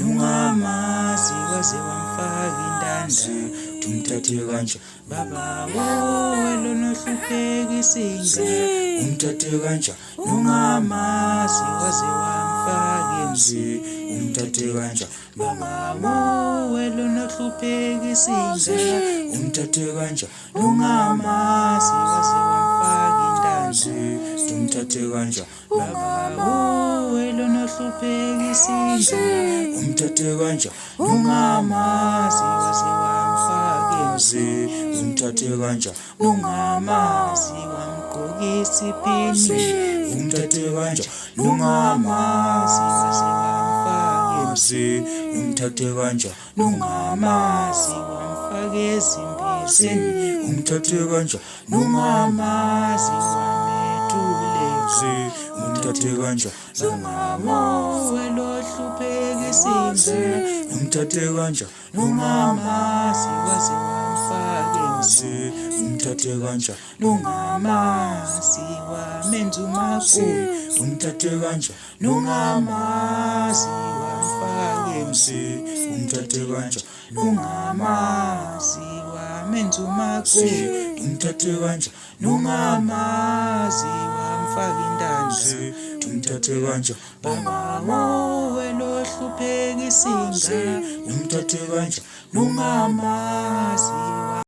Ungamazi waze wamfaka intanda, umthathe kanja baba wowe nohlupheka isinga, umthathe kanja ungamazi waze wamfaka emzi, umthathe kanja baba wowe nohlupheka isinga, umthathe kanja ungamazi waze wamfaka intanda, umthathe kanja baba wowe lonohlupheka isinga, umthathe kanja ungamazi waze wamfaka emzi, umthathe kanja ungamazi wamgqokisa iphini, umthathe kanja ungamazi waze wamfaka emzi, umthathe kanja ungamazi wamfaka ezimbizeni, umthathe kanja ungamazi wamethulezi, umthathe kanja ungamazi lohlupheka isinga, umthathe kanja ungamazi waze wamfaka emzi, umthathe kanja ungamazi wamenza umakoti, umthathe kanja ungamazi wamfaka emzi, umthathe kanja ungamazi wamenza umakoti, umthathe kanja ungamazi wamfaka intanda, umthathe kanja baba wowe lohlupheka isinga, umthathe kanja ungamazi.